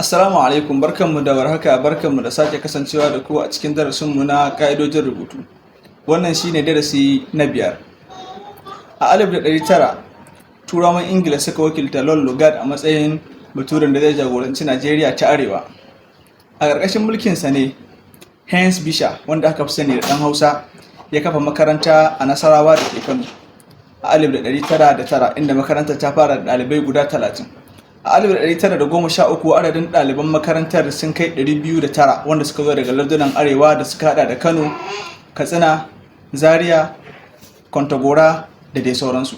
Assalamu alaikum, barkanmu da warhaka, barkanmu da sake kasancewa da ku a cikin darasinmu na ƙa'idojin rubutu. Wannan shine darasi na 5. A 1900, Turawan Ingila suka wakilta Lord Lugard a matsayin baturen da zai jagoranci Najeriya ta Arewa. A ƙarƙashin mulkinsa ne Heinz Fischer, wanda aka fi sani da ɗan Hausa, ya kafa makaranta a Nasarawa da ke Kano a 1909, inda makarantar ta fara da ɗalibai guda 30. A 1913, adadin ɗaliban makarantar sun kai 209, wanda suka zo daga lardunan Arewa da suka hada da Kano, Katsina, Zaria, Kontagora da dai sauransu.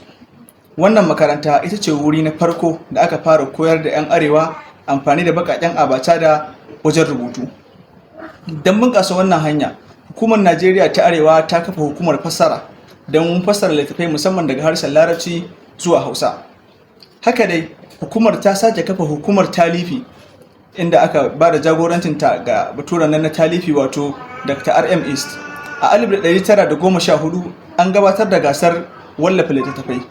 Wannan makaranta ita ce wuri na farko da aka fara koyar da 'yan Arewa amfani da baƙaƙen abacada wajen rubutu. Don bunƙasa wannan hanya, hukumar Najeriya ta Arewa ta kafa hukumar fassara don fassara littattafai, musamman daga harshen Larabci zuwa Hausa. Haka dai hukumar ta sake kafa hukumar talifi, inda aka ba da jagorancinta ga baturen nan na talifi, wato Dr. R.M. East. A 1914 an gabatar da gasar wallafa littattafai.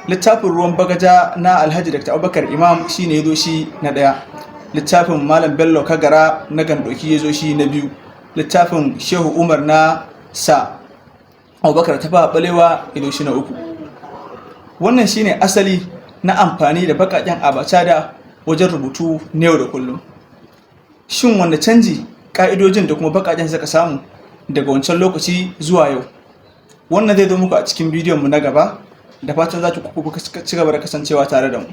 Littafin "Ruwan Bagaja" na Alhaji Dr. Abubakar Imam shine ya zo shi na ɗaya. Littafin Malam Bello Kagara na Gandoki ya zo shi na biyu. Littafin Shehu Umar na Sa Abubakar Tafawa Balewa ya zo shi na uku. Wannan shine asali na amfani da baƙaƙen abacada wajen rubutu na yau da kullum. Shin wanda canji ƙa'idojin da kuma baƙaƙen suka samu daga wancan lokaci zuwa yau? Wannan zai zo muku a cikin bidiyon mu na gaba. Da fatan za ku ci gaba da kasancewa tare da mu.